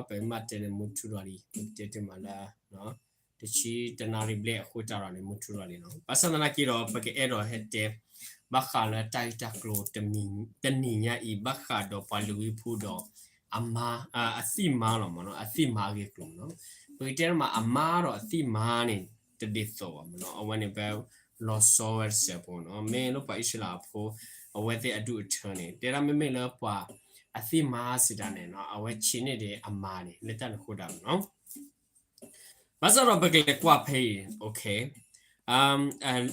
ပမ့ၢ်တဲန့ၣ်မုၢ်ထူၣ်ဒီးလံ, ပကတဲတ့ၢ်မးလၢ တဆံတနၣ်ရံၣ်ဘျဲၣ်အဃိတၢ်ဒီးန့ၣ် မုၢ်ထူၣ်ဒီးလံနီၤ. ဘၣ်ဆၣ်သနာ်က့ဒီး ပကအဲၣ်ဒိးဟဲတဲ ဘၣ်ဃးလၢတၢ်ဂ့ၢ်တၢ်ကျိၤတနံၤညါအံၤ ဘၣ်ဃးဒီးပှၤလုၢ်ဝံဖိဒီး အမါ, အသံၣ်မါလီၤမးနီၤ, အသံၣ်မါအဂ့ၢ်အကျိၤမးနီၤ. ပကတဲတ့ၢ်မးအမါဒီးအသံၣ်မါန့ၣ် တဒ်သိးဘၣ်မးနီၤ. အဝဲန့ၣ်ဖဲ လီၤဆီဝဲတစဲးဖိနီၤ, မ့ၢ်လၢပှၤအံၣ်စရ့လးဖိ အဝဲသ့ၣ်အဒူၣ်အထၢန့ၣ် တဲဒၣ်မ့မ့ၢ်လၢပှၤအသံၣ်မါစံးတၢ်န့ၣ်နီၤ, အဝဲဆံးန့ၢ်ဒံးအမါန့ၣ် လၢတၢ်န့ၣ်အဃိဒၣ်မးနီၤ. ဘၣ်ဆၣ်ဒီးပကလဲၤကွၢ်ဖဲအံၤ, okay, um, uh,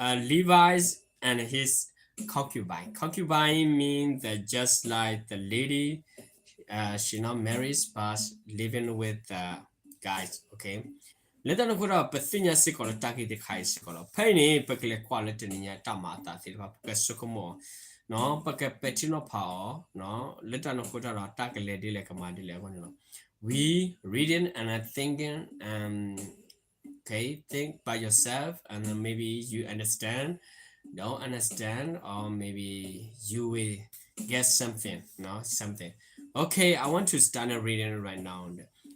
uh, Levi's and his concubine. Concubine means that just like the lady, uh, she not married but living with the guys, okay. လၢတၢ်န့ၣ်အဃိဒီး ပသ့ၣ်ညါစ့ၢ်ကီးလၢတၢ်ဂ့ၢ်တခါအံၤစ့ၢ်ကီးလီၤ. ဖဲအံၤန့ၣ် ပကလဲၤကွၢ်လၢတနံၤညါတၢ်မၤအသးသ့ၣ်တဖၣ် ပကဆိကမိၣ်, နီၤ, ပကပဲာ်ထံနီၤဖးအီၤ, နီၤ, လၢတၢ်န့ၣ်အဃိတၢ်ဒီး တၢ်ကလဲၤဒ်လဲၣ်ကမၤဒ်လဲၣ်အဂီၢ်န့ၣ်လီၤ. We reading and thinking, um, okay, think by yourself and then maybe you understand, don't understand, or maybe you will get something, no, something. Okay, I want to start reading right now.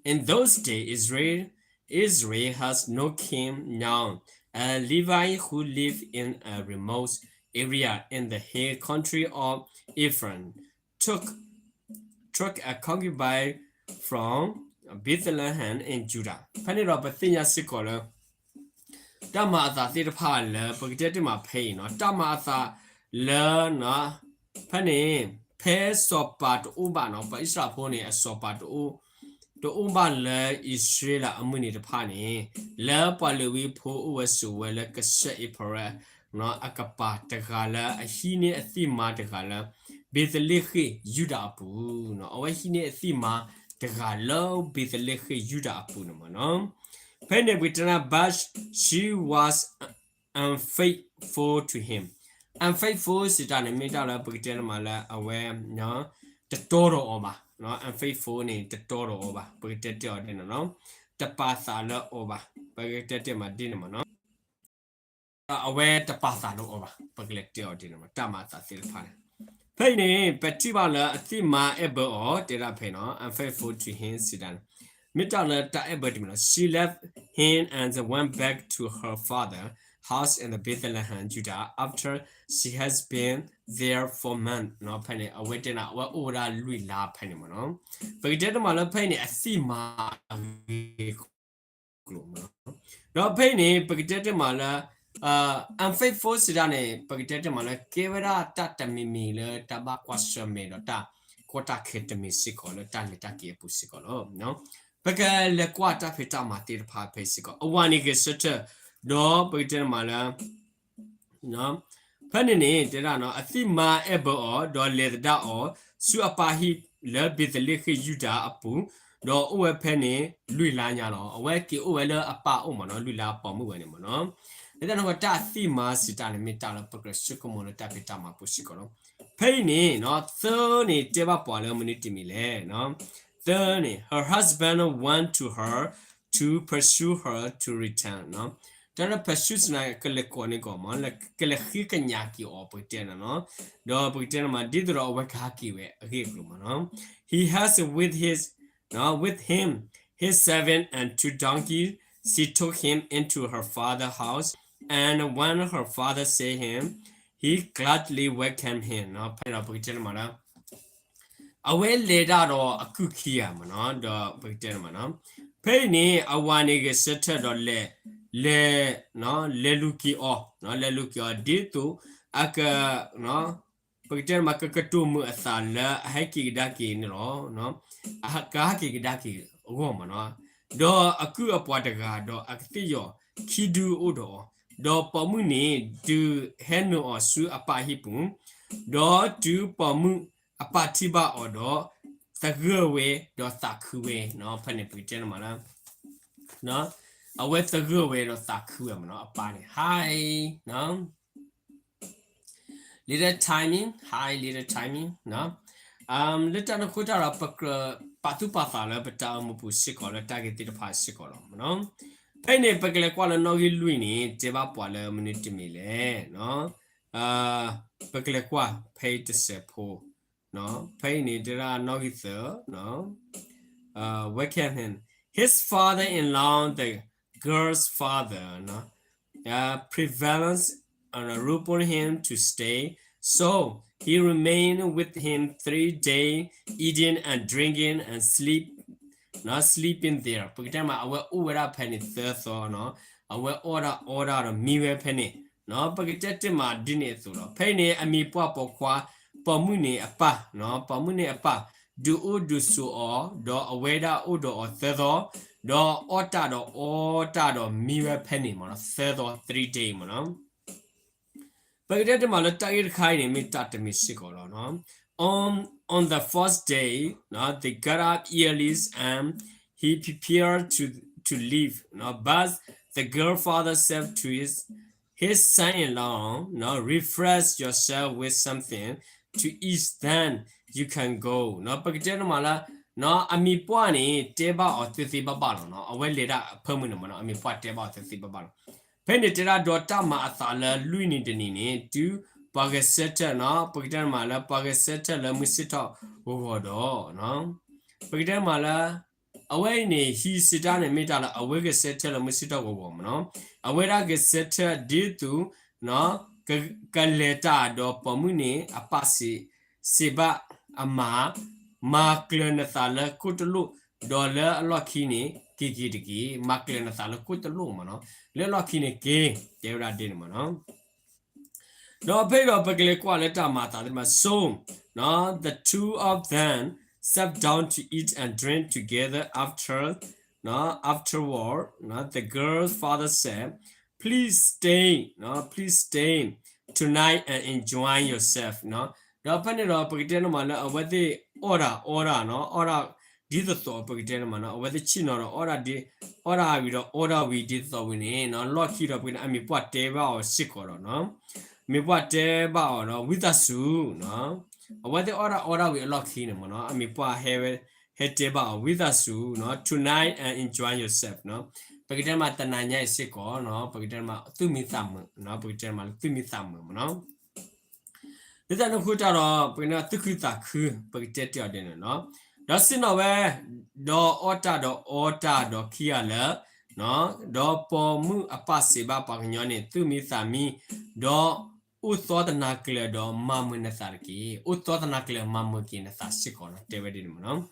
In those days, Israel, Israel has no king. Now a Levite who lived in a remote area in the hill country of Ephraim took, took a concubine from Bethlehem in Judah. ဖဲန့ၣ်ဒီးပသ့ၣ်ညါစ့ၢ်ကီးလၢ တၢ်မၤအသးသ့ၣ်တဖၣ်လၢ ပကတဲတ့ၢ်မးဖဲအံၤနီၤ, တၢ်မၤအသးလၢ ဖဲန့ၣ် ဖဲစီၤပၤတအိၣ်ဘၣ်နီၤ, ပှၤအံၣ်စရ့လးဖိန့ၣ် အစီၤပၤတအိၣ်ဘၣ်လၢအံၣ်စရ့လးအမုၢ်နံၤတဖၣ်န့ၣ်, လၢပှၤလ့ၤဝံဖိအိၣ်ဝဲဆိးဝဲလၢကစၢၢ်အ့ဖရဲၣ် အကပၤတဂၤလၢအဟံးန့ၢ်အသံၣ်မါတဂၤလၢ ဘ့းသလ့ဃ့ၣ်ယူဒၤအပူၤ, အဝဲဟံးန့ၢ်အသံၣ်မါတဂၤလၢဘ့းသလ့ဃ့ၣ်ယူဒၤအပူၤန့ၣ်မးနီၤ. ဖဲန့ၣ်ပကတဲန့ၣ် but she was unfaithful to him. Unfaithful စံးတၢ်န့ၣ် မ့ၢ်တၢ်လၢပကတဲန့ၣ်မးလၢအဝဲ တတီဒီးအီၤဘၣ်, unfaithful န့ၣ် တတီဒီးအီၤဘၣ်, ပကတဲတ့ၢ်အီၤဒ်န့ၣ်နီၤ, တပာ်သးလၢအီၤဘၣ်, ပကတဲတ့ၢ်မးဒ်န့ၣ်မးနီၤ. အဝဲတပာ်သးလၢအီၤဘၣ်, ပကလဲၤတဲအီၤဒ်န့ၣ်မး တၢ်မၤအသးသ့ၣ်တဖၣ်န့ၣ်. ဖဲအံၤန့ၣ် ပထံၣ်ဘၣ်လၢအသံၣ်မါအဲၣ်ဘၢအီၤ တဲဒၣ်ဖဲနီၤ, unfaithful to him စံးတၢ်န့ၣ် မ့ၢ်တၢ်လၢတၢ်အဲၣ်ဘၢတမံၤလီၤ. She left him and went back to her father house in the Bethlehem, Judah, after she has been there for months. ဖဲန့ၣ် အဝဲတဲန့ၣ် အဝဲအိၣ်ဝဲဒၣ်လွံၢ်လါဖဲန့ၣ်မးနီၤ. ပကတဲတ့ၢ်မးလၢဖဲအံၤန့ၣ် အသံၣ်မါအဂ့ၢ် ဒီးဖဲအံၤန့ၣ် ပကတဲတ့ၢ်မးလၢ unfaithful စံးတၢ်န့ၣ် ပကတဲတ့ၢ်မးလၢ ကဲဝဲဒၣ်တၢ်တမံၤမံၤလၢတၢ်ဘၣ်ကွၢ်ဆၢၣ်မဲာ်ဒီးတၢ်ကီတၢ်ခဲတမံၤစ့ၢ်ကီးလၢတၢ်လဲၤတၢ်က့ၤအပူၤစ့ၢ်ကီးလီၤ. ပကလဲၤကွၢ်တၢ်ဖံးတၢ်မၤသ့ၣ်တဖၣ်ဖဲစ့ၢ်ကီး အဝၤန့ၣ်ဂဲၤဆၢထၢၣ် ဒီးပကတဲတ့ၢ်မးလၢ ဖဲန့ၣ်န့ၣ် တဲဒၣ်နီၤ အသံၣ်မါအဲၣ်ဘၢအီၤ ဒီးလဲၤသဒၣ်အီၤ ဆူအပၢ်ဟံၣ်လၢဘ့းသလ့ဃ့ၣ်ယူဒၤအပူၤ, ဒီးအိၣ်ဝဲဖဲန့ၣ် လွံၢ်လါညါလီၤ. အဝဲက့ၤအိၣ်ဝဲလၢအပၢ်အိၣ်မးနီၤ လွံၢ်လါပိာ်မုၣ်ဝဲန့ၣ်မးနီၤ. လၢတၢ်န့ၣ်အဃိ တၢ်အသံၣ်မါစံးတၢ်န့ၣ် မ့ၢ်တၢ်လၢပကြၢးဆိကမိၣ်လၢတၢ်ဖံးတၢ်မၤပူၤစ့ၢ်ကီးလီၤ. ဖဲအံၤန့ၣ် သၢန့ၣ် တဲဘၣ်ပှၤလၢမနုၤတမံၤလဲၣ်. သၢန့ၣ် her husband went to her to pursue her to return. တၢ်လၢ pursue စံးန့ၣ် ကလဲၤကိးန့ၢ်ကီးမး ကလဲၤဃ့ကညးက့ၤအီၤ ပကတဲန့ၣ်နီၤ. ဒီးပကတဲန့ၣ်မး ဒ်သိးဒီးအဝဲကဟဲက့ၤဝဲအဂ့ၢ်အကျိၤမးနီၤ. He has with his, with him his servant and two donkeys. She took him into her father house, and when her father saw him, he gladly welcomed him. ဖဲန့ၣ်ဒီးပကတဲန့ၣ်မးလၢ အဝဲလဲၤတၢ်ဒီးအကုၢ်ခံဂၤမးနီၤ ဒီးပကတဲန့ၣ်မးနီၤ. ဖဲအံၤန့ၣ် အဝၤန့ၣ်ဂဲၤဆၢထၢၣ်ဒီးလဲၤ, လဲၤ, လဲၤလူၤက့ၤအီၤ, လဲၤလူၤက့ၤအီၤ ဒ်သိးအက ပကတဲန့ၣ်မး ကကတိၤမုာ်အသးလၢအဟဲက့ၤကဒါက့ၤန့ၣ်လီၤ. ကဟဲက့ၤကဒါက့ၤအဂီၢ်မးနီၤ. ဒီးအကုၢ်အပှၤတဂၤ ဒီးအကသ့ၣ်ယီၤခံဒုအိၣ်ဒီးအီၤ, ဒီးပိာ်မုၣ်န့ၣ် ဒုးဟဲနုာ်အီၤဆူအပၢ်ဟံၣ်ပူၤ, ဒီးတုၤပိာ်မုၣ်အပၢ်ထံၣ်ဘၣ်အီၤဒီး သဂၢၢ်ဝဲ ဒီးသးခုဝဲ, ဖဲန့ၣ်ပကတဲန့ၣ်မးလၢ အဝဲသဂၢၢ်ဝဲဒီးသးခုဝဲမးနီၤ အပၢ်န့ၣ် high, little timing, high little timing. လၢတၢ်န့ၣ်အဃိတၢ်ဒီး ပကြၢးပာ်သူၣ်ပာ်သးလၢပတၢ်အိၣ်မူပူၤစ့ၢ်ကီးလၢတၢ်ဂ့ၢ်သ့ၣ်တဖၣ်စ့ၢ်ကီးလီၤ. ဖဲအံၤန့ၣ် ပကလဲၤကွၢ်လၢနီၣ်ဂံၢ်လွံၢ်န့ၣ် တဲဘၣ်ပှၤလၢမနုၤတမံၤလဲၣ်. ပကလဲၤကွၢ်ဖဲအံၤတစဲးဖိ, ဖဲအံၤန့ၣ် တဲဒၣ်နီၣ်ဂံၢ်သၢ, uh, welcome him. His father-in-law, the girl's father, no, uh, prevails, uh, rules him to stay. So he remained with him three days, eating and drinking and sleep, no, sleeping there. ပကတဲမး အဝဲအိၣ်ဝဲဒၣ်ဖဲန့ၣ်သၢသီနီၤ, အဝဲအီၣ်တၢ်အီတၢ်ဒီးမံဝဲဖဲန့ၣ်နီၤ. ပကတဲတ့ၢ်မးဒ်န့ၣ်အသိးလီၤ. ဖဲအံၤန့ၣ် အမံၤပှၢ်ပိာ်ခွါ ပိာ်မုၣ်န့ၣ်အပၢ်နီၤ, ပိာ်မုၣ်န့ၣ်အပၢ် ဒုးအိၣ်ဒုးဆိးအီၤ, ဒီးအဝဲဒၣ်အိၣ်ဒီးအီၤသၢသီ, ဒီးအီၣ်တၢ်ဒီးအီတၢ်ဒီးမံဝဲဖဲန့ၣ်မးနီၤ, သၢသီ three day မးနီၤ. ပကတဲတ့ၢ်မးလၢတၢ်ဂ့ၢ်တခါအံၤန့ၣ် မ့ၢ်တၢ်တမံၤစ့ၢ်ကီးလီၤနီၤ. On, on the fourth day, no, they got up early and he prepared to, to leave, no, but the girl father said to his, his son-in-law, no, refresh yourself with something to eat, then you can go, နီၤ. ပကတဲတ့ၢ်မးလၢ နီၤ အမံၤပှၢ်န့ၣ် တဲဘၣ်အီၤသ့သ့ဘၣ်ဘၣ်လီၤနီၤ. အဝဲလဲၤဒၣ်အဖၢမုၢ်န့ၣ်မးနီၤ, အမံၤပှၢ်တဲဘၣ်အီၤသ့သ့ဘၣ်ဘၣ်လီၤ. ဖဲန့ၣ်တဲဒၣ်ဒီးတၢ်မၤအသးလၢလွံၢ်နံၤတနံၤန့ၣ် တုၤပှၤဂဲၤဆၢထၢၣ်နီၤ, ပကတဲတ့ၢ်မးလၢပှၤဂဲၤဆၢထၢၣ်လၢမုၢ်ဆ့ၣ်ထီၣ်ဂီၤဂီၤဒီး ပကတဲမးလၢ အဝဲအံၤန့ၣ် ဟံးစံးတၢ်န့ၣ် မ့ၢ်တၢ်လၢအဝဲဂဲၤဆၢထၢၣ်လၢမုၢ်ဆ့ၣ်ထီၣ်ဂီၤဂီၤမးနီၤ. အဝဲဒၣ်ဂဲၤဆၢထၢၣ်ဒ်သိး က, ကလဲၤတၢ်ဒီးပိာ်မုၣ်န့ၣ် အပၢ်စံး, စံးဘၣ်အမါ, မၤကျၢၤနသးလၢကိၣ်တလိၣ်, ဒီးလၢအလီၢ်ခံန့ၣ် က့ၤက့ၤတက့ၢ်. မၤကျၢၤနသးလၢကိၣ်တလိၣ်မးနီၤ, လၢအလီၢ်ခံန့ၣ်က့ၤ, တဲဝဲဒၣ်ဒ်န့ၣ်မးနီၤ. ဒီးဖဲဒီးပကလဲၤကွၢ်လၢတၢ်မၤအသးသ့ၣ်တဖၣ် so, နီၤ the two of them sat down to eat and drink together after, နီၤ afterward, နီၤ the girl's father said, please stay, နီၤ please stay tonight and enjoy yourself, နီၤ. ဒီးဖဲန့ၣ်ဒီး ပကတဲန့ၣ်မးလၢအဝဲသ့ၣ်အီၣ်တၢ်အီတၢ်နီၤ, အီၣ်တၢ်ဒ်သိးသိး ပကတဲန့ၣ်မးနီၤ, အဝဲသ့ၣ်ဆ့ၣ်နီၤဒီး အီၣ်တၢ်ဒ်, အီၣ်တၢ်ဝံၤဒီးအီတၢ်ဝံၤဒ်သိးသိးဝံၤန့ၣ်နီၤ, လီၢ်ခံဒီး ပကတဲအမံၤပှၢ်တဲဘၣ်အီၤစ့ၢ်ကီးဒီးနီၤ, မံၤပှၢ်တဲဘၣ်အီၤဒီး ဝံသးစူၤ နီၤ, အဝဲသ့ၣ်အီၣ်တၢ်အီတၢ်ဝံၤအလီၢ်ခံန့ၣ်မးနီၤ, အမံၤပှၢ်ဟဲဝဲ, ဟဲတဲဘၣ်အီၤ ဝံသးစူၤနီၤ, tonight and enjoy yourself နီၤ, ပကတဲမးတနၤညါအံၤစ့ၢ်ကီး, ပကတဲမးသူၣ်မံသးမုာ်, ပကတဲမးလၢသူၣ်မံသးမုာ်မးနီၤ. လၢတၢ်န့ၣ်အဃိတၢ်ဒီး ပကတဲသူၣ်ခုသးခု, ပကတဲတ့ၢ်အီၤဒ်န့ၣ်နီၤ. ဒီးဆ့ၣ်နီၤဝဲ, ဒီးအီၣ်တၢ်ဒီးအီတၢ်ဒီးခံဂၤလၢာ်, ဒီးပိာ်မုၣ်အပၢ်စံးဘၣ်ပှၤကညီန့ၣ် သူၣ်မံသးမံ, ဒီးအိၣ်သီတနၤကျၢၤဒီးမၤမုာ်နသးတက့ၢ်. အိၣ်သီတနၤကျၢၤမၤမုာ်က့ၤနသးစ့ၢ်ကီးနီၤ, တဲဝဲဒ်န့ၣ်မးနီၤ.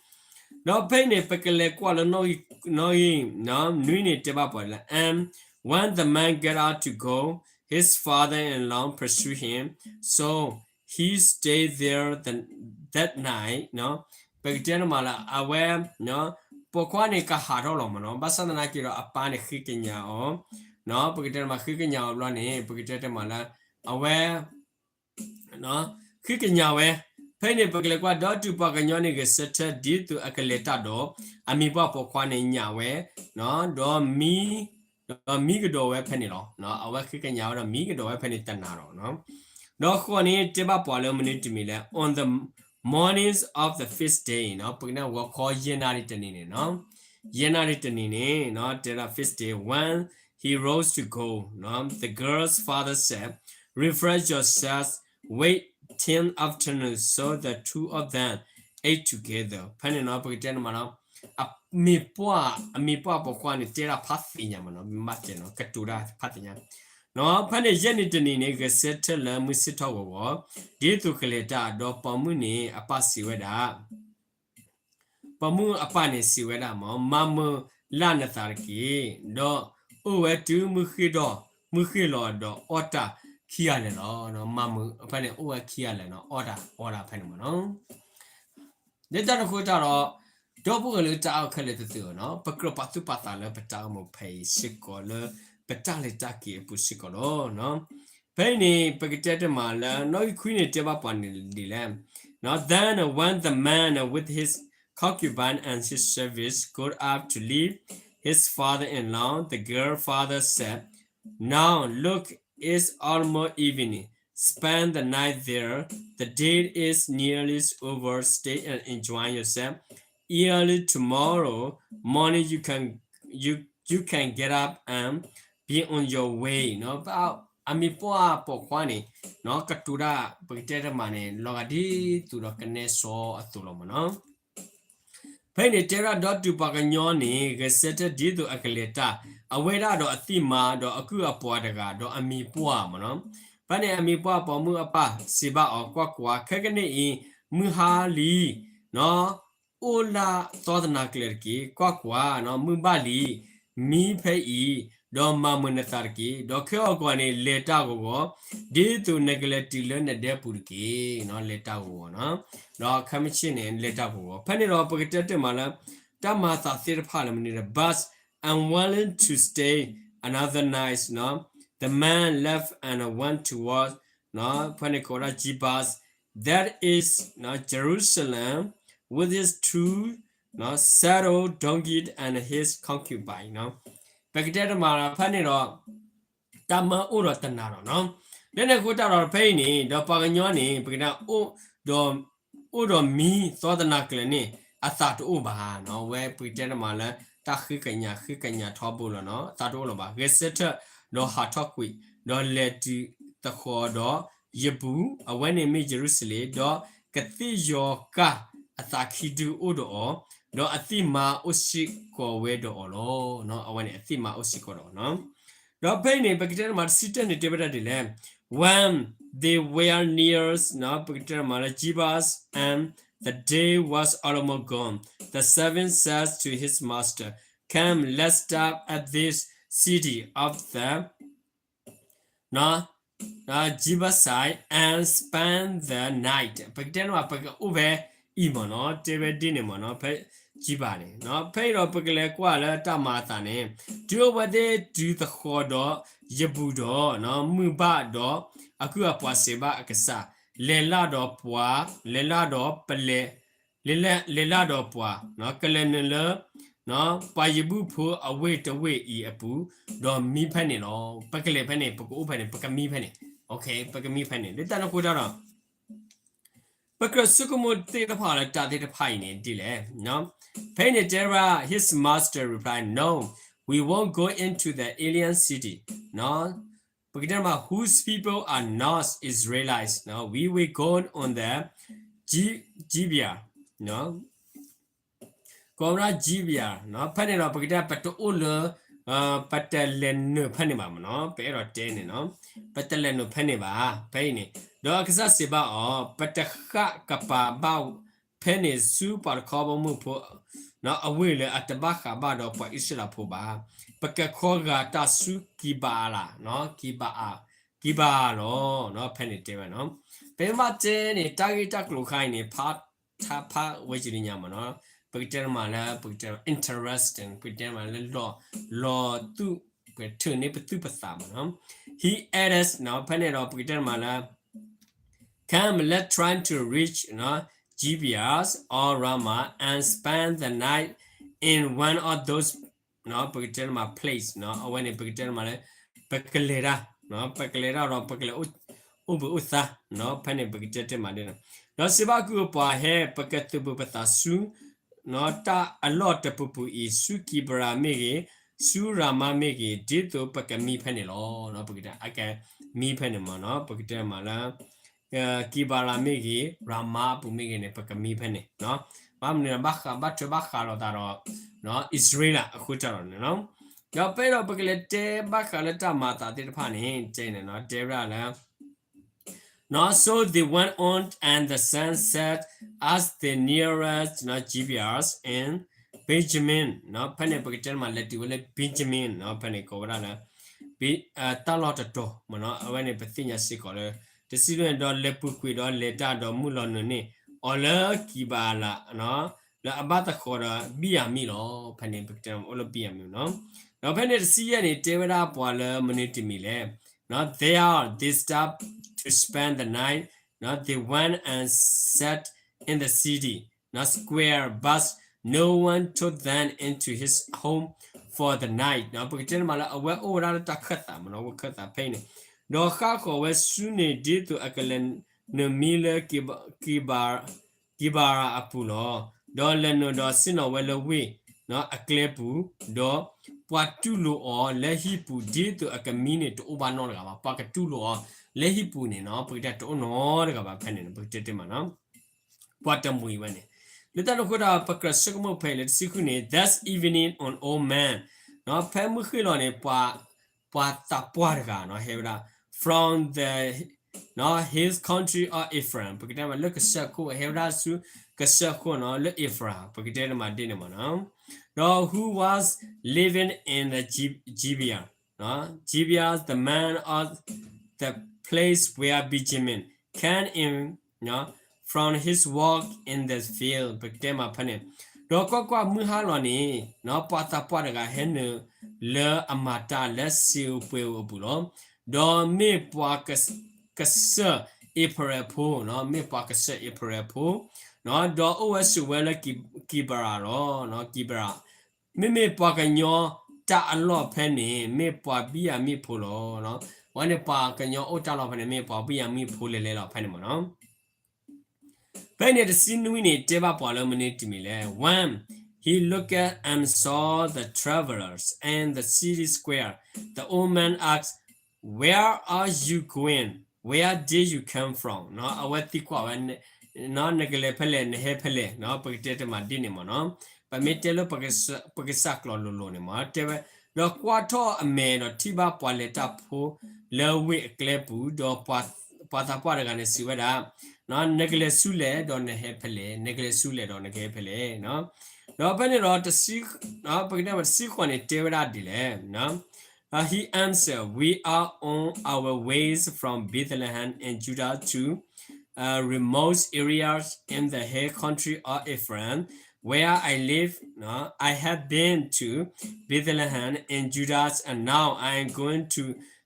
ဒီးဖဲအံၤန့ၣ် ပကလဲၤကွၢ်လၢနီၣ်ဂံၢ်, နီၣ်ဂံၢ်နွံန့ၣ် တဲဘၣ်ပှၤလၢ and when the man got up to go, his father-in-law pursued him, so he stayed there that night, ပကတဲန့ၣ်မးလၢ အဝဲ, ပိာ်ခွါန့ၣ်ကဟးထီၣ်လီၤမးနီၤ, ဘၣ်ဆၣ်သနာ်က့ဒီးအပၢ်န့ၣ်ဃ့ကညးအီၤ, ပကတဲန့ၣ်မး ဃ့ကညးအီၤဘျီန့ၣ် ပကတဲတ့ၢ်မးလၢ အဝဲ ဃ့ကညးဝဲ, ဖဲန့ၣ် ပကလဲၤကွၢ် ဒီးတုၤပှၤကညီန့ၣ်ဂဲၤဆၢထၢၣ်ဒ်သိးအကလဲၤတၢ်ဒီး အမံၤပှၢ်ပိာ်ခွါန့ၣ်ညၣ်ဝဲ, ဒီးမံ, ဒီးမံကဒီးဝဲဖဲန့ၣ်လီၤ. အဝဲဃ့ကညးဝဲဒီးမံကဒီးဝဲဖဲန့ၣ်တနၤဒီး, ဒီးဃိးန့ၣ် တဲဘၣ်ပှၤလၢမနုၤတမံၤလဲၣ်, on the mornings of the fifth day နီၤ, ပကတဲဂီၤခီ ယဲၢ်နၣ်ရံၣ်တနံၤန့ၣ်နီၤ, ယဲၢ်နၣ်ရံၣ်တနံၤန့ၣ်နီၤ, တဲဒၣ် fifth day, when he rose to go, နီၤ, the girl's father said, refresh yourselves, wait till afternoon, so the two of them ate together. ဖဲန့ၣ်နီၤ ပကတဲန့ၣ်မးနီၤ, အမံၤပှၢ်, အမံၤပှၢ်ပိာ်ခွါန့ၣ် တဲဒၣ်ဖးသ့ၣ်ညါမးနီၤ, မ့ၢ်တဲနီၤ ကတိၤတၢ်ဖးသ့ၣ်ညါ, နီၤ, ဖဲန့ၣ်ယဲၢ်နံၤတနံၤန့ၣ် ဂဲၤဆၢထၢၣ်လၢမုၢ်ဆ့ၣ်ထီၣ်ဂီၤဂီၤ, ဒ်သိးကလဲၤတၢ် ဒီးပိာ်မုၣ်န့ၣ် အပၢ်စံးဝဲဒၣ် ပိာ်မုၣ်အပၢ်န့ၣ်စံးဝဲဒၣ်မး, မၤမုာ်လၢ်နသးတက့ၢ်, ဒီးအိၣ်ဝဲတုၤမုၢ်ဃ့ၢ်ဒီး, မုၢ်ဃ့ၢ်လီၤဒီးအီၣ်တၢ်ခံဂၤလၢာ်လီၤ. မၤမုာ်ဖဲန့ၣ် အိၣ်ဝဲခံဂၤလၢာ်နီၤ, အီၣ်တၢ်အီတၢ်ဖဲန့ၣ်မးနီၤ. လၢတၢ်န့ၣ်အဃိတၢ်ဒီး, ဒီပုၢ်ဝဲၢ်လၢတၢ်အဲၣ်ခဲလၢာ်သ့ၣ်ဧၢနီၤ, ပကြၢးပာ်သူၣ်ပာ်သးလၢပတၢ်အိၣ်မူဖဲအံၤစ့ၢ်ကီးလၢ ပတၢ်လဲၤတၢ်က့ၤအပူၤစ့ၢ်ကီးလီၤ. ဖဲအံၤန့ၣ် ပကတဲတ့ၢ်မးလၢ နီၣ်ဂံၢ်ခွံန့ၣ် တဲဘၣ်ပှၤန့ၣ်ဒ်လဲၣ်. Then when the man with his concubine and his servants got up to leave his father-in-law, the girl father said, now look, it's almost evening. Spend the night there. The day is nearly over. Stay and enjoy yourself. Early tomorrow morning you can, you, you can get up and be on your way. နီၤ, အမံၤပှၢ်ပိာ်ခွါန့ၣ် နီၤ ကတိၤတၢ် ပကတဲတ့ၢ်မးန့ၣ် လီၤဂာ်ဒ်သိးဒီးကနဲစီအသိးလီၤမးနီၤ. ဖဲအံၤန့ၣ် တဲဝဲဒၣ်ဒီးတုၤပှၤကညီန့ၣ် ဂဲၤဆၢထၢၣ်ဒ်သိးအကလဲၤတၢ်, အဝဲဒၣ်ဒီးအသံၣ်မါ ဒီးအကုၢ်အပှၤတဂၤ ဒီးအမံၤပှၢ်မ့ၢ်နီၤ. ဖဲန့ၣ် အမံၤပှၢ်ပိာ်မုၣ်အပၢ်စံးဘၣ်အီၤ, ကွၢ်ကွၢ်, ခဲကနံၣ်အံၤ မုၢ်ဟါလံ နီၤ, အိၣ်လၢသီတနၤကျၢၤတက့ၢ်. ကွၢ်ကွၢ်, မုၢ်ဘၣ်လံ, မံဖဲအံၤ, ဒီးမၤမုာ်နသးတက့ၢ်. ဒီးခဲအံၤဂီၤန့ၣ် လဲၤတၢ်ဂီၤဂီၤ, ဒ်သိးနကလဲၤတုၤလၢနဒဲပူၤတက့ၢ်. လဲၤတၢ်ဂီၤဂီၤနီၤ. ဒီးခဲမုၢ်ဆ့ၣ်န့ၣ် လဲၤတၢ်ဂီၤဂီၤ. ဖဲန့ၣ်ဒီး ပကတဲတ့ၢ်မးလၢ တၢ်မၤအသးသ့ၣ်တဖၣ်လၢမနုၤလဲၣ်, but unwilling to stay another night, the man left and went toward, ဖဲန့ၣ်ကိးဝဲဒၣ် Jebus, that is, Jerusalem, with his two saddle donkeys and his concubine. ပကတဲတ့ၢ်မးလၢဖဲန့ၣ်ဒီး တၢ်မၤအိၣ်ဒီးတနၤဒီးနီၤ. လၢန့ၣ်အဃိတၢ်ဒီးဖဲအံၤန့ၣ် ဒီးပှၤကညီန့ၣ် ပကတဲအိၣ်ဒီး အိၣ်ဒီးမံသီတနၤကျၢၤန့ၣ် အသးတအိၣ်ဘၣ်နီၤ. အဝဲပကတဲတ့ၢ်မးလၢ တၢ်ဃ့ကညး ဃ့ကညးထီဘိလီၤနီၤ. အသးတအိၣ်လၢၤဘၣ်. ဂဲၤဆၢထၢၣ်ဒီးဟးထီၣ်ကွံာ် ဒီးလဲၤတုၤသဃီၤဒီးယပူၤ, အဝဲန့ၣ်မ့ၢ်ယရူၤၡလ့ၣ်, ဒီးကသ့ၣ်ယီၤကၢ်အသးခံဒုအိၣ်ဒီးအီၤ, ဒီးအသံၣ်မါအိၣ်စ့ၢ်ကီးဝဲဒီးအီၤလီၤ. အဝဲန့ၣ်အသံၣ်မါအိၣ်စ့ၢ်ကီးဒီးအီၤနီၤ. ဒီးဖဲအံၤန့ၣ် ပကတဲတ့ၢ်မးတဆံတၢၢ်န့ၣ်တဲဝဲဒၣ်ဒ်လဲၣ်, when they were near, ပကတဲတ့ၢ်မးလၢ Jebus, and the day was almost gone, the servant said to his master, come, let's stop at this city of the Jebusite and spend the night. ပကတဲန့ၣ်မး ပကအိၣ်ဖဲအံၤမ့ၢ်နီၤ, တဲဝဲဒ်န့ၣ်မ့ၢ်နီၤ, ဖဲ Jebus န့ၣ်. ဖဲအံၤဒီးပကလဲၤကွၢ်လၢတၢ်မၤအသးန့ၣ်, တုၤအဝဲသ့ၣ်တုၤသဃီၤဒီးယပူၤဒီး မုၢ်ဘၣ်ဒီး အကုၢ်အပှၤစံးဘၣ်အကစၢ်, လဲၤလၢ်ဒီးပှၤ, လဲၤလၢ်ဒီးပလဲၤ လဲၤလၢ်ဒီးပှၤ, ကလဲၤနုာ်လၢ ပှၤယဘုၣ်ဖိအဝ့ၢ်တဝ့ၢ်အံၤအပူၤ, ဒီးမံဖဲန့ၣ်လီၤ. ပကလဲၤဖဲန့ၣ်, ပကအိၣ်ဖဲန့ၣ်, ပကမံဖဲန့ၣ်, ပကမံဖဲန့ၣ်. လၢတၢ်န့ၣ်အဃိတၢ်ဒီး ပကြၢးဆိကမိၣ်သ့ၣ်တဖၣ်လၢတၢ်သ့ၣ်တဖၣ်အံၤန့ၣ်ဒ်လဲၣ်. ဖဲအံၤန့ၣ်တဲဝဲဒၣ်, his master replied, no, we won't go into the alien city, ပကတဲမး whose people are not Israelites, we will go on the Gibeah, ကိးဝဲဒၣ် Gibeah, ဖဲန့ၣ်ဒီး ပကတဲပတအိၣ်လၢ ပတလဲၤနုာ်ဖဲန့ၣ်ဘၣ်မ့ၢ်နီၤ, ပအဲၣ်ဒိးတဲန့ၣ်နီၤ, ပတလဲၤနုာ်ဖဲန့ၣ်ဘၣ်, ဖဲအံၤန့ၣ်. ဒီးအကစၢ်စံးဘၣ်အီၤ, ပတဃၣ်ကပၤဘၣ်ဖဲန့ၣ်ဆူပှၤတခီဘီမုၢ်ဖိ အဝ့ၢ်လၢအတဘၣ်ဃးဘၣ်ဒီးပှၤအံၣ်စရ့လးဖိဘၣ်. ပကခီဂာ်တၢ်ဆူကံဘၤအၤလး, ကံဘၤအၤ, ကံဘၤအၤလီၤ, ဖဲန့ၣ်တဲဝဲနီၤ. ပမ့ၢ်တဲန့ၣ် တၢ်ဂ့ၢ်တၢ်ကျိၤခါအံၤန့ၣ် ဖးထါဖးဝဲယံၤလံညါမ့ၢ်နီၤ, ပကတဲတမးလၢ ပကတဲ interesting, ပကတဲတမးလၢ လီၤသူၣ် ပထုးန့ၢ်ပသူၣ်ပသးမ့ၢ်နီၤ. He added, ဖဲန့ၣ်ဒီး ပကတဲတမးလၢ come, let's try to reach Gibeah or Ramah and spend the night in one of those, ပကတဲတမး place, အဝဲန့ၣ် ပကတဲတမးလၢ ပကလဲၤတၢ်, ပကလဲၤတၢ်ဒီး ပကလဲၤအိၣ်ဘှံးအိၣ်သါ, ဖဲန့ၣ် ပကတဲတ့ၢ်မးဒ်န့ၣ်. ဒီးစံးဘၣ်ကုၢ်အပှၤ, ဟဲ ပကသုးဘူးပသးဆူ တၢ်အလီၢ်တပူၤပူၤအံၤ, ဆူကံဘရၤမ့ၢ်ဂ့ၤ, ဆူရၤမါမ့ၢ်ဂ့ၤ, ဒ်သိးပကမံဖဲန့ၣ်လီၤ. ပကတဲ အကမံဖဲန့ၣ်မ့ၢ်နီၤ, ပကတဲမးလၢ ကံဘရၤမ့ၢ်ဂ့ၤ, ရၤမါအပူၤမ့ၢ်ဂ့ၤန့ၣ် ပကမံဖဲန့ၣ်. ဘၣ်မနုၤ ဘၣ်ဃး ဘၣ်ထွဲဘၣ်ဃးလိာ်သးဒီး အံၣ်စရ့လးအဃိတၢ်ဒီးန့ၣ်နီၤ. ဒီးဖဲဒီးပကလဲၤတဲဘၣ်ဃးလၢတၢ်မၤအသးသ့ၣ်တဖၣ်န့ၣ် တဲန့ၣ်နီၤ, တဲဝဲဒၣ်လၢ So they went on, and the sun set as they neared Gibeah in Benjamin. ဖဲန့ၣ် ပကတဲတမး လဲၤတုၤဝဲလၢ Benjamin, ဖဲန့ၣ်ကိးဝဲဒၣ်လၢ တၢ်လီၢ်တတီၤမ့ၢ်နီၤ, အဝဲန့ၣ် ပသ့ၣ်ညါစ့ၢ်ကီးလၢ တဆံလွံၢ်န့ၣ်ဒီး လဲၤပူၤကွံာ်ဒီးလဲၤတၢ်ဒီးမုၢ်လီၤနုာ်န့ၢ်အီၤလၢကံဘၤအၤလး လၢအဘၣ်သဃီၤဒီးဘံၣ်ယၤမံၣ်လီၤ. ဖဲန့ၣ် ပကတဲအိၣ်လၢဘံၣ်ယၤမံၣ်နီၤ. ဒီးဖဲန့ၣ်တဆံယဲၢ်န့ၣ် တဲဝဲဒၣ်ပှၤလၢမနုၤတမံၤလဲၣ်. There they stopped to spend the night. They went and sat in the city square, but no one took them into his home for the night. ပကတဲန့ၣ်မးလၢအဝဲအိၣ်ဝဲဒၣ်လၢတၢ်ခၢၣ်သးမ့ၢ်နီၤ, ဝဲခၢၣ်သးဖဲအံၤန့ၣ်, ဒီးဃၣ်ဃီၤဝဲဆူန့ၣ်ဒ်သိးအကလဲၤနုာ်မံလၢ ကံဘၤအၤအပူၤလီၤ. ဒီးလဲၤနုာ်ဒီးဆ့ၣ်နီၤဝဲလၢဝ့ၢ်အကျဲပူၤ, ဒီးပှၤတူၢ်လိာ်အီၤလၢဟံၣ်ပူၤဒ်သိးအကမံန့ၣ် တအိၣ်ဘၣ်နီတဂၤဘၣ်. ပှၤကတူၢ်လိာ်အီၤလၢဟံၣ်ပူၤန့ၣ်နီၤ, ပကတဲတအိၣ်နီတဂၤဘၣ်ဖဲန့ၣ်, ပကတဲတ့ၢ်မးနီၤ, ပှၤတမှံၤဝဲန့ၣ်. လၢတၢ်န့ၣ်အဃိဒီး ပကြၢးဆိကမိၣ်ဖဲအံၤလၢတဆံဃုန့ၣ် That evening an old man, ဖဲမုၢ်ဃ့ၢ်လီၤန့ၣ် ပှၤသးပှၢ်တဂၤနီၤ ဟဲဝဲဒၣ် from the, his country of Ephraim, ပကတဲမးလၢကစၢၢ်ခိၣ် ဟဲဝဲဒၣ်ဆူကစၢၢ်ခိၣ်နီၤ လၢ Ephraim ပကတဲတမးဒ်န့ၣ်မးနီၤ ဒီး who was living in the Gi- Gibeah, Gibeah, the man of the place where Benjamin came in from his work in the field, ပကတဲမးဖဲန့ၣ်, ဒီးကွၢ်ကွၢ်, မုၢ်ဟါလီၤန့ၣ် ပှၤသးပှၢ်တဂၤဟဲနုာ်လၢအမၤတၢ်လၢစံာ်ဧိၤပှဲၤဧိၤအပူၤလီၤ. ဒီးမ့ၢ်ပှၤ ကစၢၢ်အ့ဖရဲၣ်ဖိ, မ့ၢ်ပှၤကစၢၢ်အ့ဖရဲၣ်ဖိ, ဒီးအိၣ်ဝဲဆိးဝဲလၢကံးဘရၤလီၤ, ကံးဘရၤ, မ့မ့ၢ်ပှၤကညီတၢ်အလီၢ်ဖဲန့ၣ် မ့ၢ်ပှၤဘံၣ်ယၤမံၣ်ဖိလီၤ. အဝဲန့ၣ်ပှၤကညီအိၣ်တၢ်လီၢ်ဖဲန့ၣ် မ့ၢ်ပှၤဘံၣ်ယၤမံၣ်ဖိလဲၤလဲၤလီၤဖဲန့ၣ်မးနီၤ. ဖဲန့ၣ်တဆံနွံန့ၣ် တဲဘၣ်ပှၤလၢမနုၤတမံၤလဲၣ်. When he looked and saw the travelers in the city square, the old man asked, Where are you going? Where did you come from? အဝဲသံကွၢ်ဝဲ, နကလဲၤဖဲလဲၣ်, နဟဲဖဲလဲၣ်, ပကတဲတမးဒ်န့ၣ်မးနီၤ. ပမ့ၢ်တဲလၢပကစၢ်ကျိာ်လိၤလိၤန့ၣ်မး တဲဝဲ, ဒီးကွၢ်ထီၣ်အမဲာ်ဒီးထံၣ်ဘၣ်ပှၤလဲၤတၢ်ဖိလၢဝ့ၢ်အကျဲပူၤ, ဒီးပှၤသးပှၢ်တဂၤန့ၣ်စံးဝဲဒၣ်, နကလဲၤဆူလဲၣ်ဒီးနဟဲဖဲလဲၣ်, နကလဲၤဆူလဲၣ်ဒီးနကဟဲဖဲလဲၣ်. ဒီးဖဲန့ၣ်ဒီး ပကတဲတဆံဃိးန့ၣ် တဲဝဲဒၣ်ဒ်လဲၣ်. He answered, We are on our ways from Bethlehem in Judah to remote areas in the hill country of Ephraim, where I live. I have been to Bethlehem in Judah, and now I am going to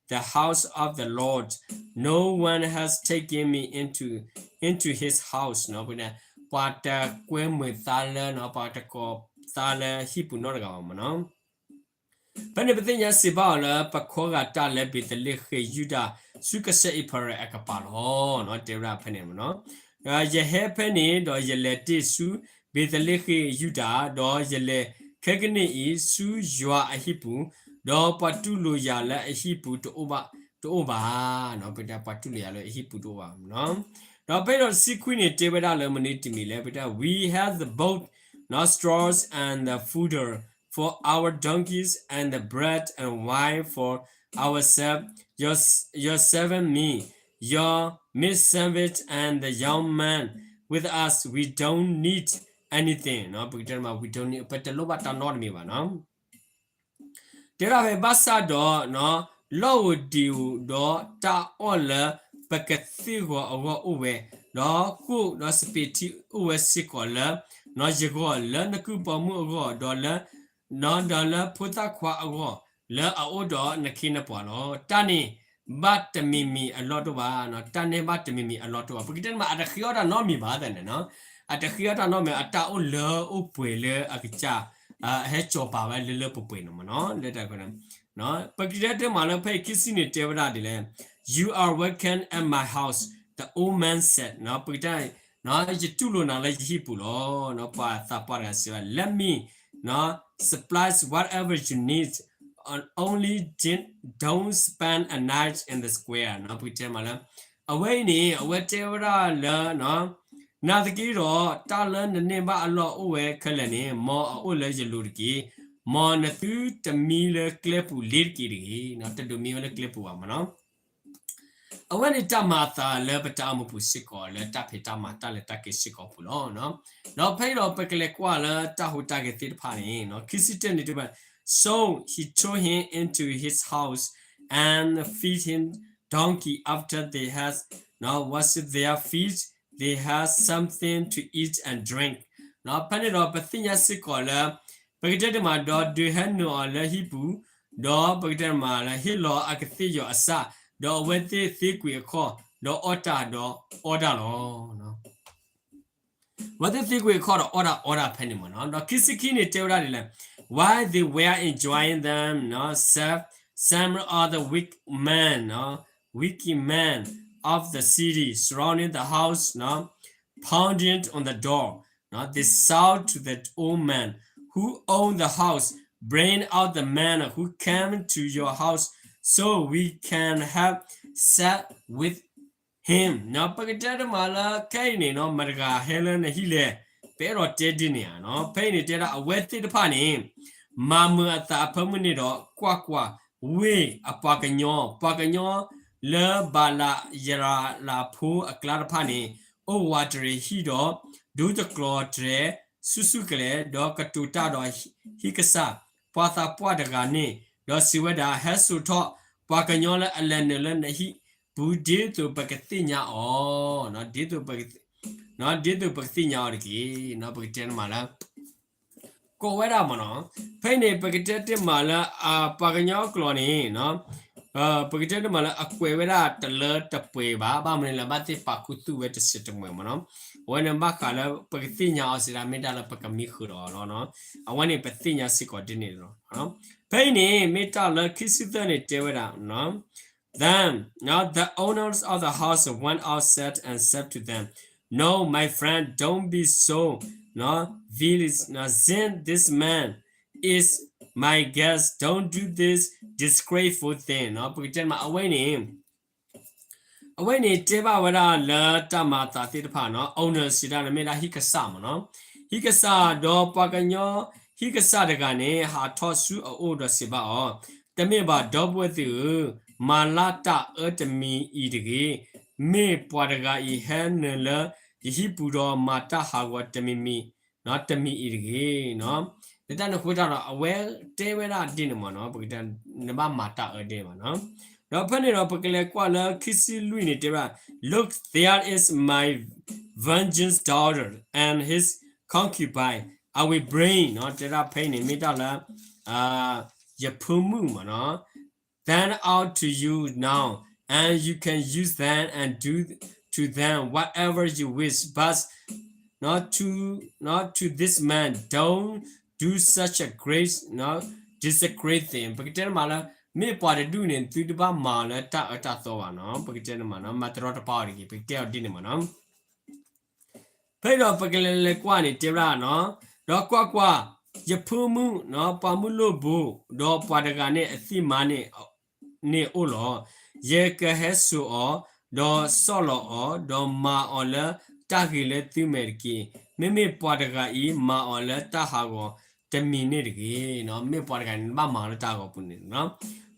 the house of the Lord. No one has taken me into, into his house. ပှၤတကွဲမုာ်သးလၢ, ပှၤတကိးသးလၢဟံၣ်ပူၤနီတဂၤဘၣ်မးနီၤ. ဖဲန့ၣ်ပသ့ၣ်ညါစံးဘၣ်အီၤလၢ ပခီဂာ်တၢ်လၢဘ့းသလ့ဃ့ၣ်ယူဒၤ ဆူကစၢၢ်အ့ဖရဲၣ်အကပၤလီၤ. တဲဝဲဒၣ်ဖဲန့ၣ်မးနီၤ. ယဟဲဖဲန့ၣ်ဒီးယလဲၤတ့ၢ်ဆူဘ့းသလ့ဃ့ၣ်ယူဒၤ, ဒီးယလဲၤခဲကနံၣ်အံၤ ဆူယွၤအဟံၣ်ပူၤ, ဒီးပှၤတူၢ်လိာ်ယၤလၢအဟံၣ်ပူၤတအိၣ်ဘၣ်, တအိၣ်ဘၣ်. ပှၤတူၢ်လိာ်ယၤလၢအဟံၣ်ပူၤတအိၣ်ဘၣ်မးနီၤ. ဒီးဖဲဒီးတဆံခွံန့ၣ် တဲဝဲဒၣ်လၢမနုၤတမံၤလဲၣ်. ပတဲ We have the boat, not straws and the fodder for our donkeys and the bread and wine for ourselves, your, your servant me, your maidservant and the young man with us, we don't need anything. ပကတဲမး we don't need, ပတလိၣ်ဘၣ်တၢ်နီတမံၤဘၣ်နီၤ. တဲဒၣ်ဖဲဘၣ်ဆၣ်ဒီး လီၢ်ဧိၤဒံးဧိၤဒီးတၢ်အီၣ်လၢပကသ့ၣ်ဂီၤအဂီၢ်အိၣ်ဝဲ, ဒီးကိၣ်ဒီးစပံးထံအိၣ်ဝဲစ့ၢ်ကီးလၢ ယဂီၢ်, လၢနကုၢ်ပိာ်မုၣ်အဂီၢ်, ဒီးလၢ ဒီးလၢဖိသၣ်ခွါအဂီၢ်, လၢအအိၣ်ဒီးနခ့နပှၤလီၤ. တၢ်န့ၣ်ဘၣ်တမံၤမံၤအလီၢ်တအိၣ်ဘၣ်, တၢ်န့ၣ်ဘၣ်တမံၤမံၤအလီၢ်တအိၣ်ဘၣ်. ပကတဲတမး အတဃ့အီၣ်တၢ်နီတမံၤဘၣ်သ့ၣ်န့ၣ်, အတဃ့အီၣ်တၢ်နီတမံၤ အတၢ်အိၣ်လၢအိၣ်ပှဲၤလၢအကစၢ် ဟဲကၠီၤပာ်ဝဲလၢလၢပှဲၤပှဲၤန့ၣ်မးနီၤ. လၢတၢ်န့ၣ် ပကတဲတမးလၢဖဲအံၤခံဆံန့ၣ် တဲဝဲဒၣ်ဒ်လဲၣ်. You are welcome at my house, the old man said. ပကတဲ ယတူၢ်လိာ်နၤလၢယဟံၣ်ပူၤလီၤ. ပှၤသးပှၢ်တဂၤစံးဝဲ, Let me supply whatever you need, only don't spend a night in the square. ပကတဲမးလၢ အဝဲအံၤန့ၣ် အဝဲတဲဝဲဒၣ်လၢ နာ်သက့ဒီး တၢ်လၢနန့ၢ်ဘၣ်အလီၢ်အိၣ်ဝဲခဲလၢာ်န့ၣ် မ်အအိၣ်လၢယလိၤတက့ၢ်. မ်နသုတမံလၢကျဲပူၤလ့ၤတက့ၢ်တဂ့ၤ. တဒိးမံဝဲလၢကျဲပူၤဘၣ်မးနီၤ. အဝဲန့ၣ်တၢ်မၤအသးလၢပတၢ်အိၣ်မူပူၤစ့ၢ်ကီး လၢတၢ်ဖံးတၢ်မၤတၢ်လဲၤတၢ်က့ၤစ့ၢ်ကီးပူၤလီၤ. ဒီးဖဲအံၤဒီးပကလဲၤကွၢ်လၢတၢ်ဟူးတၢ်ဂဲၤသ့ၣ်တဖၣ်န့ၣ် ခံဆံတၢန့ၣ်တဲဝဲ, So he took him into his house and feed him donkey after they had washed their feet, they had something to eat and drink. ဖဲန့ၣ်ဒီးပသ့ၣ်ညါစ့ၢ်ကီးလၢ ပကတဲတမးဒီးဒုးဟဲနုာ်အီၤလၢဟံၣ်ပူၤ, ဒီးပကတဲတမးလၢဟ့ၣ်လီၤအကသ့ၣ်ယီၤအဆၣ်, ဒီးအဝဲသ့ၣ်သ့ကွံာ်အခီၣ်, ဒီးအီၣ်တၢ်ဒီးအီဒၣ်လီၤ. အဝဲသ့ၣ်သ့ကွံာ်အခီၣ်ဒီးအီၣ်တၢ်အီဒၣ်ဖဲန့ၣ်မးနီၤ. ဒီးခံဆံခံန့ၣ်တဲဝဲဒၣ်ဒ်လဲၣ်, While they were enjoying them, some, some of the wicked men, wicked men of the city surrounding the house, pounding on the door. They shout to the old man who owned the house, Bring out the man who came to your house so we can have sex with him. ပကတဲတမးလၢခဲအံၤန့ၣ်နီၤ မတၤတဂၤဟဲလၢနဟံၣ်လဲၣ်, ပအဲၣ်ဒိးတဲဒ်န့ၣ်ဧါနီၤ. ဖဲအံၤန့ၣ်တဲဒၣ် အဝဲသ့ၣ်တဖၣ်န့ၣ် မၤမုာ်အသးအဖၢမုၢ်န့ၣ်ဒီး ကွၢ်ကွၢ်, ဝ့ၢ်အပှၤကညီ, ပှၤကညီလၢဘၤလယၤလးဖိအကျါတဖၣ်န့ၣ် အိၣ်ဝးတရံးဟံၣ်ဒီး ဒိတကျိၤတြဲၤဆူၣ်ဆူၣ်ကလဲာ်, ဒီးကတိၤတၢ်ဒီးဟံၣ်ကစၢ် ပှၤသးပှၢ်တဂၤန့ၣ်, ဒီးစံးဝဲဒၣ်, ဟဲစိာ်ထီၣ်ပှၤကညီလၢအလဲၤနုာ်လၢနဟံၣ်ပူၤ ဒ်သိးပကသ့ၣ်ညါအီၤ, ဒ်သိးပက ဒ်သိးပကသ့ၣ်ညါအီၤတက့ၢ်. ပကတဲတမးလၢ ကိးဝဲဒၣ်မ့ၢ်နီၤ. ဖဲအံၤန့ၣ် ပကတဲတမးလၢ ပှၤကညီကျိာ်န့ၣ် ပကတဲတမးလၢအကွဲးဝဲဒၣ်တလၢတပှဲၤဘၣ်, ဘၣ်မနုၤလဲၣ် ဘၣ်သ့ၣ်ပာ်ခူသူၣ်ဝဲတစဲးတမှဲၤမ့ၢ်နီၤ. အဝဲန့ၣ်ဘၣ်ဃးလၢပကသ့ၣ်ညါအီၤစံးဒၣ် မ့ၢ်တၢ်လၢပကမံဃုာ်ဒီးအီၤလီၤ. အဝဲန့ၣ်ပသ့ၣ်ညါစ့ၢ်ကီးဒ်န့ၣ်လီၤ. ဖဲအံၤန့ၣ် မ့ၢ်တၢ်လၢခံဆံသၢန့ၣ်တဲဝဲဒၣ် Then, now the owners of the house went outside and said to them, No, my friend, don't be so, no, vile, no, since this man is my guest, don't do this disgraceful thing. ပကတဲမး အဝဲန့ၣ် အဝဲန့ၣ်တဲဘၣ်ဝဲဒၣ်လၢတၢ်မၤအသးသ့ၣ်တဖၣ်နီၤ, owner စံးဒၣ်န့ၣ်မ့ၢ်ဒၣ်ဟံၣ်ကစၢ်မ့ၢ်နီၤ, ဟံၣ်ကစၢ်ဒီးပှၤကညီ ဟံၣ်ကစၢ်တဂၤန့ၣ် ဟးထီၣ်ဆူအအိၣ်ဒီးစံးဘၣ်အီၤ, တမ့ၢ်ဘၣ် ဒီပုၢ်ဝဲၢ်သ့ၣ်ဧၢ, မၤလၢ်တၢ်အၢတမံၤအံၤတဂ့ၤ, မ့ၢ်ပှၤတဂၤအံၤဟဲနုာ်လၢယဟံၣ်ပူၤဒီးမၤတၢ်ဟးဂီၤတမံၤမံၤ, တမံၤအံၤတဂ့ၤ. လၢတၢ်န့ၣ်အဃိတၢ်ဒီး အဝဲတဲဝဲဒၣ်ဒ်န့ၣ်မ့ၢ်နီၤ, ပကတဲနဘၣ်မၤတၢ်အၢဒ်န့ၣ်မ့ၢ်နီၤ. ဒီးဖဲန့ၣ်ဒီးပကလဲၤကွၢ်လၢခံဆံလွံၢ်န့ၣ်တဲဝဲဒၣ်, Look, there is my virgin's daughter and his concubine, I will bring နီၤ, တဲဒၣ်ဖဲအံၤန့ၣ်မ့ၢ်တၢ်လၢ ယဖိမုၣ်မ့ၢ်နီၤ, them out to you now, and you can use them and do to them whatever you wish, but not to, not to this man, don't do such a great, not disgrace thing. ပကတဲတမးလၢ မ့ၢ်ပှၤတဒူၣ်န့ၣ် သုတဘၣ်မၤအီၤလၢတၢ်အၢတၢ်သီဘၣ်နီၤ, ပကတဲတမးနီၤ, မၤတရီတပါအီၤတဂ့ၤ, ပကတဲအီၤဒ်န့ၣ်မ့ၢ်နီၤ. ဖဲဒီးပကလဲၤလဲၤကွၢ်န့ၣ်တဲဝဲဒၣ်နီၤ, ဒီးကွၢ်ကွၢ်, ယဖိမုၣ်နီၤ, ပှၤမုၣ်လိၣ်ဘိ ဒီးပှၤတဂၤန့ၣ်အသံၣ်မါန့ၣ် န့ၣ်အိၣ်လီၤ. ယကဟဲစိာ်အီၤ, ဒီးဆီၣ်လီၤအီၤ, ဒီးမၤအီၤလၢတၢ်ဂ့ၤလၢသုမဲာ်တက့ၢ်. မ့မ့ၢ်ပှၤတဂၤအံၤ မၤအီၤလၢတၢ်ဟးဂီၤတမံၤန့ၣ်တဂ့ၤ. မ့ၢ်ပှၤတဂၤန့ၣ် နဘၣ်မၤအီၤလၢတၢ်ဟးဂီၤပူၤန့ၣ်လီၤ.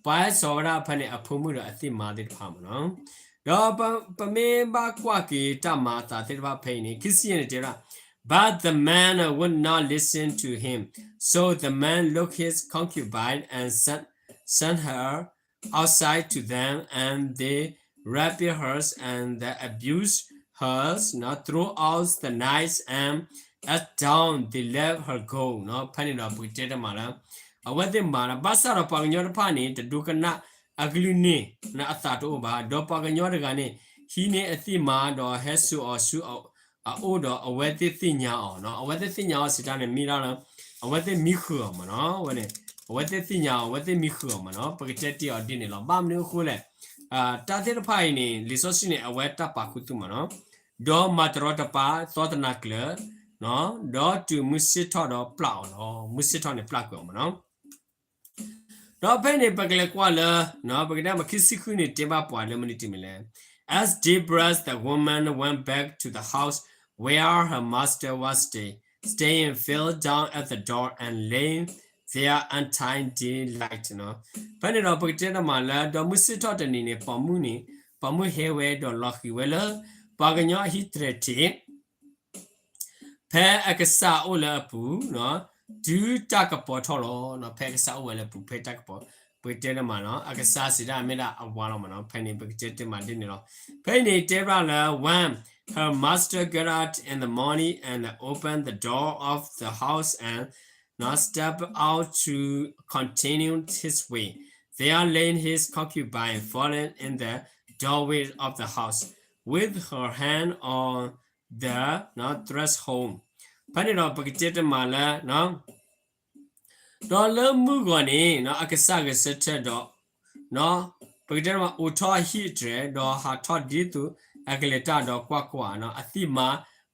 ပှၤဟဲစိာ်ဝဲဒၣ်ဖဲန့ၣ် အဖိမုၣ်ဒီးအသံၣ်မါသ့ၣ်တဖၣ်မ့ၢ်နီၤ. ဒီးပမ့ၢ်ဘၣ်ကွၢ်က့ၤတၢ်မၤအသးသ့ၣ်တဖၣ်ဖဲအံၤန့ၣ် ခံဆံယဲၢ်န့ၣ်တဲဝဲဒၣ်, But the man would not listen to him. So the man looked his concubine and sent, sent her outside to them, and they raped her and they abused her, you know, throughout the night, and at dawn they let her go. ဖဲန့ၣ်ဒီးပကတဲတမးလၢ အဝဲသ့ၣ်မၤလၢ ဘၣ်ဆၣ်ဒီးပှၤကညီတဖၣ်န့ၣ် တဒိကနၣ်အကလုၢ်န့ၣ် အသးတအိၣ်ဘၣ်. ဒီးပှၤကညီတဂၤန့ၣ် ဟံးန့ၢ်အသံၣ်မါဒီးဟဲစိာ်အီၤဆူအအိၣ်ဒီးအဝဲသ့ၣ်သ့ၣ်ညါအီၤနီၤ. အဝဲသ့ၣ်သ့ၣ်ညါအီၤစံးတၢ်န့ၣ် မ့ၢ်ဒၣ်လၢ အဝဲသ့ၣ်မံဃုာ်အီၤမ့ၢ်နီၤ. အဝဲန့ၣ် အဝဲသ့ၣ်သ့ၣ်ညါအီၤ အဝဲသ့ၣ်မံဃုာ်အီၤမ့ၢ်နီၤ. ပကတဲတ့ၢ်အီၤဒ်န့ၣ်လီၤ. ဘၣ်မနုၤအဃိလဲၣ်, တၢ်သ့ၣ်တဖၣ်အံၤန့ၣ် လံာ်စီဆှံန့ၣ် အဝဲတၢ်ပာ်ခူသူၣ်မ့ၢ်နီၤ. ဒီးမၤတရီတပါ သီသနၤကျၢၤ ဒီးတုၤမုၢ်ဆ့ၣ်ထီၣ်ဒီးပျၢ်အီၤလီၤ. မုၢ်ဆ့ၣ်ထီၣ်န့ၣ်ပျၢ်ကွံာ်အီၤမ့ၢ်နီၤ. ဒီးဖဲန့ၣ် ပကလဲၤကွၢ်လၢ ပကတဲမး ခံဆံဃုန့ၣ် တဲဘၣ်ပှၤလၢမနုၤတမံၤလဲၣ်. As daybreak, the woman went back to the house where her master was stay, staying, fell down at the door and lay there until daylight. ဖဲန့ၣ်ဒီး ပကတဲတမးလၢ ဒီးမုၢ်ဆ့ၣ်ထီၣ်တနံၤန့ၣ် ပိာ်မုၣ်န့ၣ် ပိာ်မုၣ်ဟဲဝဲဒီးလီၤဃံၤဝဲလၢ ပှၤကညီအဟံၣ်တြဲၤထံး ဖဲအကစၢ်အိၣ်လၢအပူၤ, တုၤတၢ်ကပီၤထီၣ်လီၤ. ဖဲအကစၢ်အိၣ်ဝဲလၢအပူၤ ဖဲတၢ်ကပီၤ, ပကတဲတမးနီၤ, အကစၢ်စံးဒၣ်မ့ၢ်ဒၣ်အဝၤလီၤမ့ၢ်နီၤ. ဖဲန့ၣ် ပကတဲတမးဒ်န့ၣ်လီၤ. ဖဲန့ၣ်တဲဘၣ်လၢ When her master got up in the morning and opened the door of the house and stepped out to continue his way, there lay his concubine fallen in the doorway of the house, with her hand on the threshold. ဖဲန့ၣ်ဒီးပကတဲတမးလၢ ဒီးလၢမုၢ်ဂီၤန့ၣ် အကစၢ်ဂဲၤဆၢထၢၣ်ဒီး ပကတဲတမး အိးထီၣ်ဟံၣ်အတြဲၤ ဒီးဟးထီၣ်ဒ်သိးအကလဲၤတၢ်ဒီးကွၢ်ကွၢ်, အသံၣ်မါ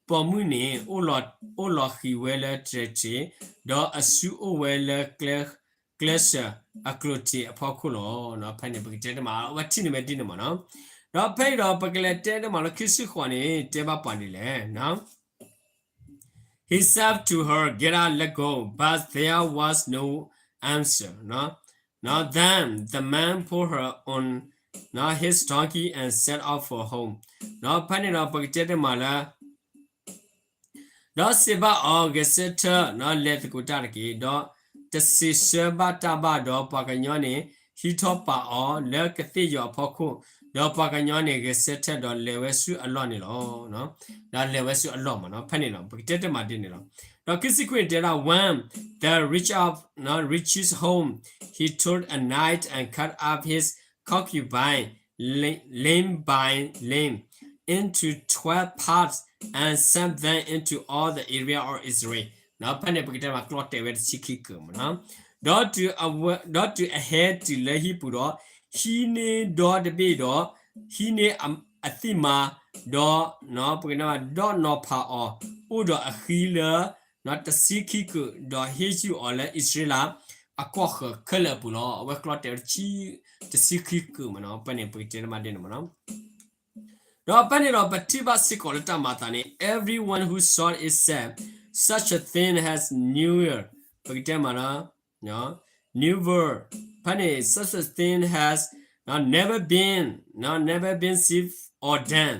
ပိာ်မုၣ်န့ၣ် အိၣ်လီၤဃံၤဝဲလၢတြဲၤထံး, ဒီးအစုအိၣ်ဝဲလၢ ကျဲစၢၤအကျိၤထံးအဖီခိၣ်လီၤ. ဖဲန့ၣ်ပကတဲတမး အဝဲထံၣ်န့ၢ်ဝဲဒ်န့ၣ်မ့ၢ်နီၤ. ဒီးဖဲအံၤဒီးပကလဲၤတဲတမးလၢခံဆံဃိးန့ၣ် တဲဘၣ်ပှၤဒ်လဲၣ်. He said to her, Get up, let's go. But there was no answer. Now, now then the man put her on, now, his donkey and set off for home. ဒီးဖဲန့ၣ်ဒီးပကတဲတမးလၢ ဒီးစံးဘၣ်အီၤ, ဂဲၤဆၢထၢၣ်, ဒီးလဲၤသကိးတၢ်တက့ၢ်. ဒီးတစံးဆၢဘၣ်တၢ်ဘၣ်ဒီး ပှၤကညီန့ၣ် ဟံးထီၣ်ပာ်အီၤလၢကသ့ၣ်ယီၤအဖီခိၣ်, ဒီးပှၤကညီန့ၣ်ဂဲၤဆၢထၢၣ်ဒီးလဲၤဝဲဆူအလီၢ်န့ၣ်လီၤ. ဒီးလဲၤဝဲဆူအလီၢ်မးနီၤ, ဖဲန့ၣ်လီၤ. ပကတဲတမးဒ်န့ၣ်လီၤ. ဒီးခံဆံခွံတဲဒၣ်, When they reached up, reaches home, he took a knife and cut up his concubine limb by limb into twelve parts and sent them into all the area of Israel. ဖဲန့ၣ်ပကတဲမးကျီတဲာ်ဝဲတဆံခံကၢၢ်မးနီၤ. ဒီးတုၤအဟဲတုၤလၢဟံၣ်ပူၤဒီး, ဟံးန့ၢ်ဒီတဘ့ၣ်ဒီး, ဟံးန့ၢ်အသံၣ်မၤ, ဒီးပကတဲမး ဒီးနီၤဖးအီၤ, အိၣ်ဒီးအဃံလၢ တဆံခံကၢၢ်, ဒီးဟ့ၣ်ယူၢ်အီၤလၢအံၣ်စရ့လးအကီၢ်ဃၢၤခဲလၢာ်အပူၤလီၤ. အဝဲကျီတဲာ်ဝဲတဆံ, တဆံခံကၢၢ်မးနီၤ, ဖဲန့ၣ်ပကတဲတမးဒ်န့ၣ်မးနီၤ. ဒီးဖဲန့ၣ်ဒီးပထံၣ်ဘၣ်စ့ၢ်ကီးလၢတၢ်မၤအသးန့ၣ်, Everyone who saw it said, Such a thing has never, ပကတဲမးလၢ never, ဖဲန့ၣ် such a thing has, နီၤ never been, နီၤ never been seen or done,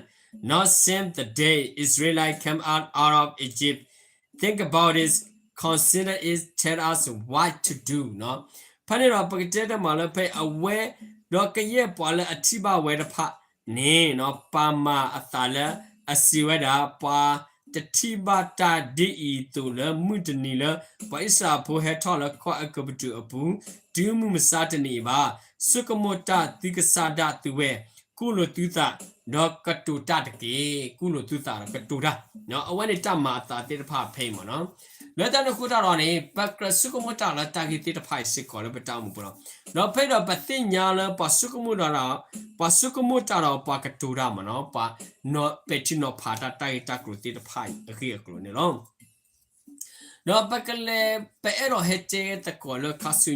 not since the day Israelites came out, out of Egypt. Think about it, consider it, tell us what to do. နီၤ ဖဲန့ၣ်ဒီးပကတဲတမးလၢဖဲအဝဲ, ဒီးကယဲၢ်ပှၤလၢအထံၣ်ဘၣ်ဝဲတဖၣ်န့ၣ်နီၤ ပာ်မၤအသးလၢအစံးဝဲဒၣ်, ပှၤတထံၣ်ဘၣ်တၢ်ဒ်အံၤအသိးလၢမုၢ်တနံၤလၢ ပှၤအံၣ်စရ့လးဖိဟဲထီၣ်လၢကီၢ်အဲၤကူပတူးအပူၤ, တုၤမုၢ်မဆါတနံၤအံၤဘၣ်. ဆိကမိၣ်တၢ်သုကစၢ်ဒၣ်သုဝဲၢ်, ကူၣ်လိာ်သုသး, ဒီးကတိၤတၢ်တက့ၢ်. ကူၣ်လိာ်သုသးဒီးကတိၤတၢ်, အဝဲန့ၣ်တၢ်မၤအသးသ့ၣ်တဖၣ်ဖဲအံၤမးနီၤ. လၢတၢ်န့ၣ်အဃိတၢ်ဒီးန့ၣ် ပကြၢးဆိကမိၣ်တၢ်လၢတၢ်ဂ့ၢ်သ့ၣ်တဖၣ်အံၤစ့ၢ်ကီးလၢပတၢ်အိၣ်မူပူၤလီၤ. ဒီးဖဲဒီးပသ့ၣ်ညါလၢပှၤဆိကမိၣ်ဒီး, ပှၤဆိကမိၣ်တၢ်ဒီးပှၤကတိၤတၢ်မးနီၤ, ပှၤပဲာ်ထံနီၤဖးတၢ် တၢ်ဂ့ၢ်တၢ်ကျိၤသ့ၣ်တဖၣ်အံၤအဂ့ၢ်အကျိၤန့ၣ်လီၤ. ဒီးပကလဲၤ, ပအဲၣ်ဒိးဟဲတဲသကိးလၢခါဆူ